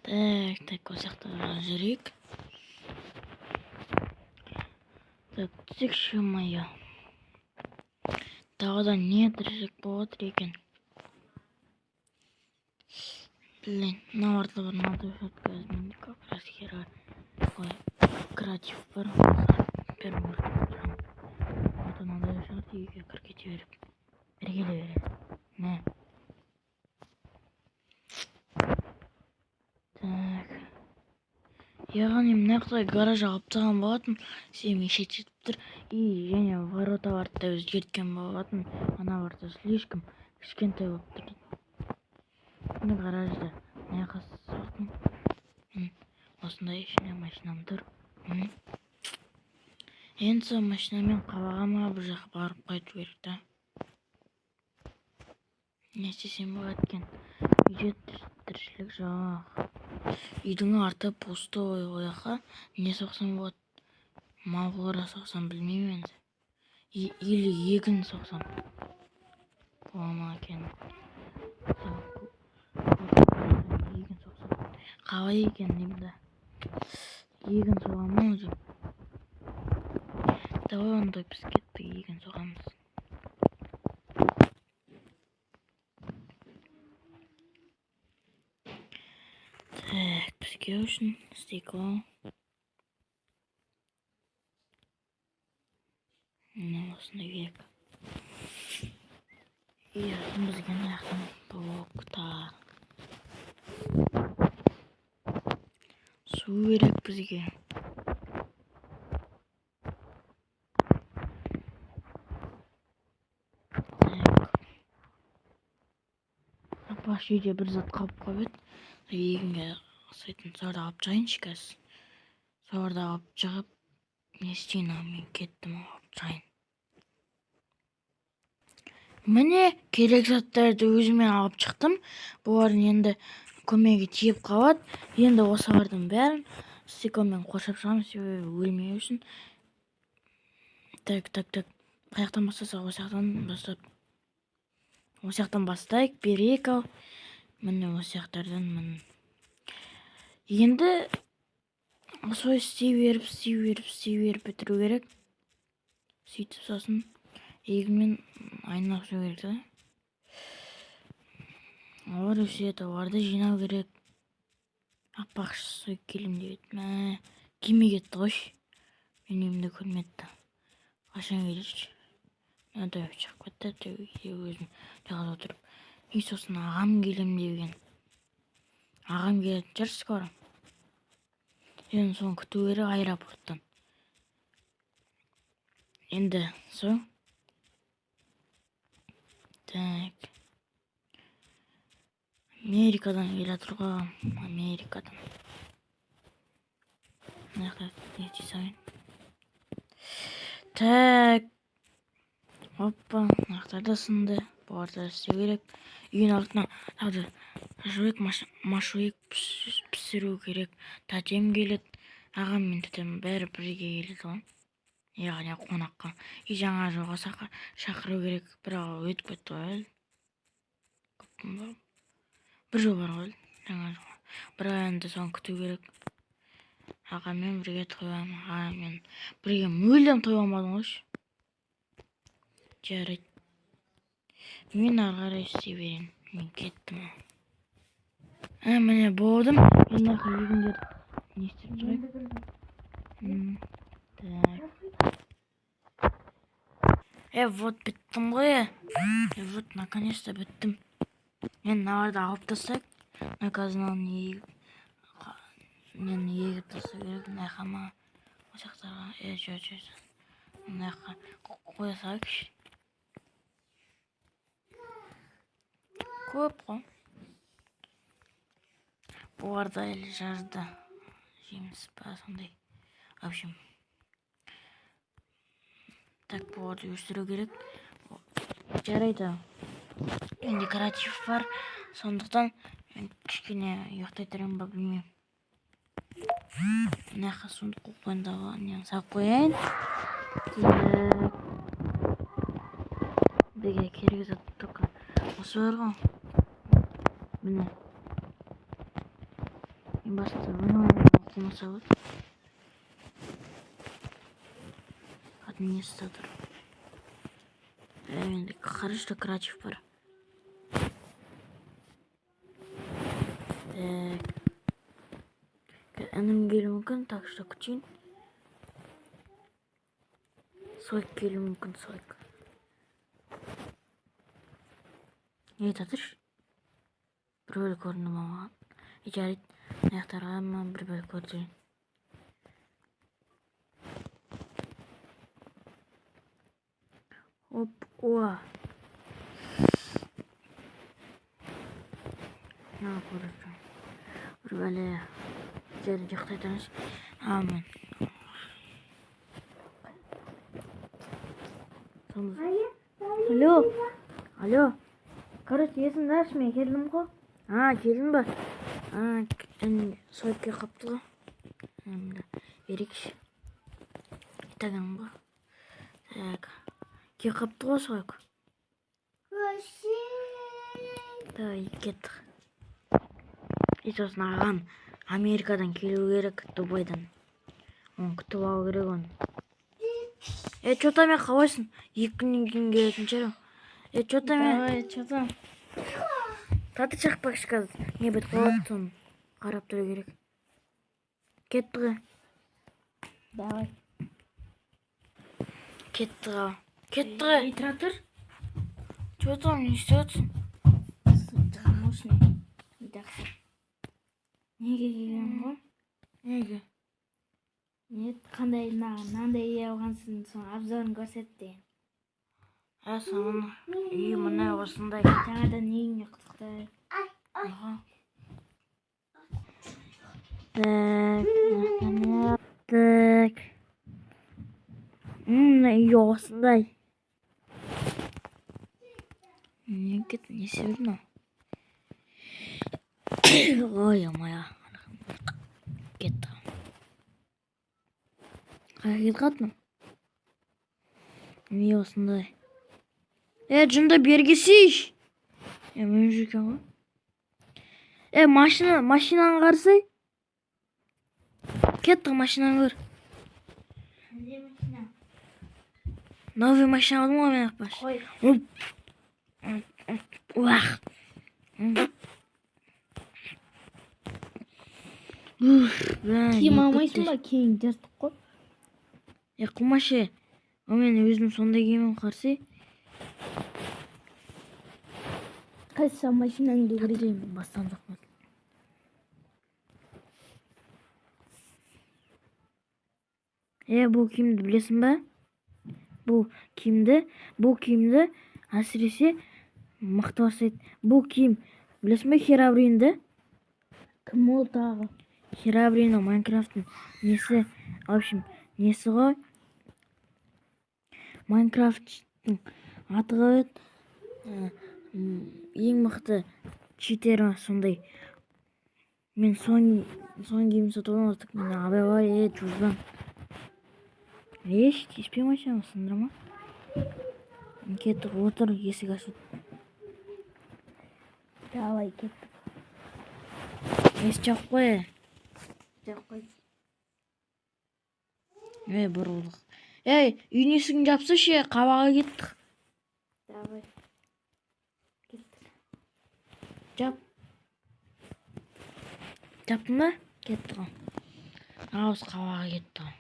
Так, так, осы жақта жүрейік. Так, түсейікші, ё-моё. Тағы да не тіршілік болып жатыр екен? Блин, мыналарда бар, мынада жоқ қазір менде как раз хера. Ой, креатив бар. Бәрін өртеп отырамын. Вот мынандай шығар, үйге кіріп кете беріп. Бері келе береді. Мә. Так. Яғни мына жақта гараж алып тастаған болатын. Себебі мешать етіп тұр. И және вороталарды да өзгерткен болатын. Ана ворота слишком кішкентай болып тұр. Мына гаражды мына жаққа соқтым. Осындай ішінде машинам тұр. Енді сол машинамен қалаға ма, бір жаққа барып қайту керек та. Не істесем болады екен? Үйде тіршілік жоқ. Үйдің арты пустой, ол жаққа не соқсам болады? Мал қора соқсам, білмеймін енді. Или егін соқсам бола ма екен? Егін соқсам қалай екен деймін да. Егін соғамын ау деймін. Давай онда біз кеттік, егін соғамыз. Так, бізге үшін стекло. Міне, осындай керек. И сосын бізге мына жақтан блоктар. Су керек бізге. Так. Апаш, үйде бір зат қалып қойып еді. Егінге ұқсайтын соларды алып шығайыншы қазір. Соларды алып шығып, не істейін, ал мен кеттім, алып шығайын. Міне, керек заттарды өзіме алып шықтым. Бұлардың енді көмегі тиіп қалады. Енді осылардың бәрін стекломен қоршап шығамын, себебі өлмеу үшін. Так, так, так. Қай жақтан бастасақ, осы жақтан бастап. Осы жақтан бастайық, берейік ал. Міне, осы жақтардан міне. Енді осылай істей беріп, істей беріп, істей беріп бітіру керек. Сөйтіп сосын егінмен айналысу керек та. Олар өседі, оларды жинау керек. Аппақшы келем деп еді. Мә, келмей кетті қойшы. Мен үйімді көрмеді. Қашан келеді? Мынадай шығып кетті, үйде өзім жалғыз отырып. И сосын ағам келем деген. Ағам келетін шығар скоро. Енді соны күту керек аэропорттан. Енді сол. Так. Америкадан келе жатыр ғой. Америкадан. Мына жақта не істей салайын. Так. Опа, мына жақтар сынды. Бұларды істеу керек. Үйдің артына тағы да шашлык, машуик пісіру керек. Тәтем келеді. Ағам мен тәтем бәрі бірге келеді ғой. Яғни қонаққа. И жаңа жылға шақыру керек. Бірақ өтіп кетті ғой әлі. Көп күн бар. Бір жыл бар ғой әлі жаңа жылға. Бірақ енді соны күту керек. Ағаммен бірге тойлаймын. Ағаммен бірге мүлдем тойламадым ғой. Жарайды. Мен ары қарай істей берейін. Мен кеттім. Міне болдым. Енді егіндер не істеп тұрайық? Так. Вот біттім ғой. Вот, наконец-то біттім. Енді мыналарды алып тастайық. Мына қазір мынаны егіп, нені егіп тастау керек. Мына жаққа ма? Осы жақтарға. Жоқ, жоқ, жоқ. Мына жаққа қоя салайықшы. Көп қой. Бұларда әлі жазда жеміс па сондай. В общем. Так, бұларды өсіру керек. Жарайды. Менде креатив бар. Сондықтан мен кішкене ұйықтай тұрамын ба, білмеймін. Мына жаққа сундук қойып қояйын дағы, нені салып қояйын. Так. Бізге керек зат только осы бар ғой. Міне. Ең басты оқымаса болады. Администратор. Менде хорошо креатив бар. Так. Інім келуі мүмкін, так что күтейін. Сойк келуі мүмкін, Сойк. Не айтып? Бір бөлік көрінді маған. Жарайды, аяқтарға мен бір бөлік көрдім. Оп, оа. На, короче. Бір бәле. Жарайды, ұйықтай тұрыңыз. Амен. Алло. Алло. Короче, есімді аш, мен келдім ғой. А, келдің ба? А, Сойк келіп қапты ғой. Мында берейікші. Итаган ғой. Так. Келіп қапты ғой Сойк. Давай, кеттік. И сосын ағам Америкадан келу керек, Дубайдан. Оны күтіп алу керек оны. Е, чё там, қалайсың? 2 күннен кейін келетін шығар. Е, чё там? Давай, что там? Таты шақпақшы қазір. Не бітіп қалады, соны қарап тұру керек. Кетті ғой. Давай. Кетті ғой. Кетті ғой. Ей, тұра тұр. Чё там, не істеп жатырсың? Наушник. Жақсы. Неге келген ғой? Неге? Не, қандай мынандай үй алғансың, соның обзорын көрсет деген. Ә, соны үй міне осындай. Жаңадан үйіңе құттықтаймын. Аха. Так, так. Мына үй осындай. Не кетті, не себеп мынау? Ой, моя. Кетті. Қаяққа кетіп қалды мынау? Үй осындай. Е, жынды, бері келсейші. Е, мен жүр екен ғой. Е, машина, машинаны қарасай. Кеттік, машинаны көр. Қандай машина? Новый машина алдым ғой мен, Ақбаш. Қой. Уах. Уф, бә, Киім не алмайсың ба? Кейін жыртық қой. Е, қумашы. О, мен өзім сондай киемін, қарасай. Қайсы машинаңды көрейін? Бастан жоқ. Е, бұл киімді білесің ба? Бұл киімді әсіресе мықты жасайды. Бұл киім білесің бе Херабринді? Кім ол тағы? Херабрин ол Майнкрафттың несі, в общем, несі ғой? Майнкрафттың аты қалай еді? Ең мықты читері сондай. Мен соны киім сатып алдым, артық мен абай, е, жуызбан. Еш, тиіспей машинаны сындырма. Кеттік, отыр, есік ашылды. Давай, кеттік. Есік жауып қой. Жауып қой. Ей, бұрылдық. Ей, үйдің есігін жапсайшы, қабаға кеттік. Давай. Кеттік. Жап. Жаптың ба? Кетті ғой. Ауыз қабаға кетті ғой.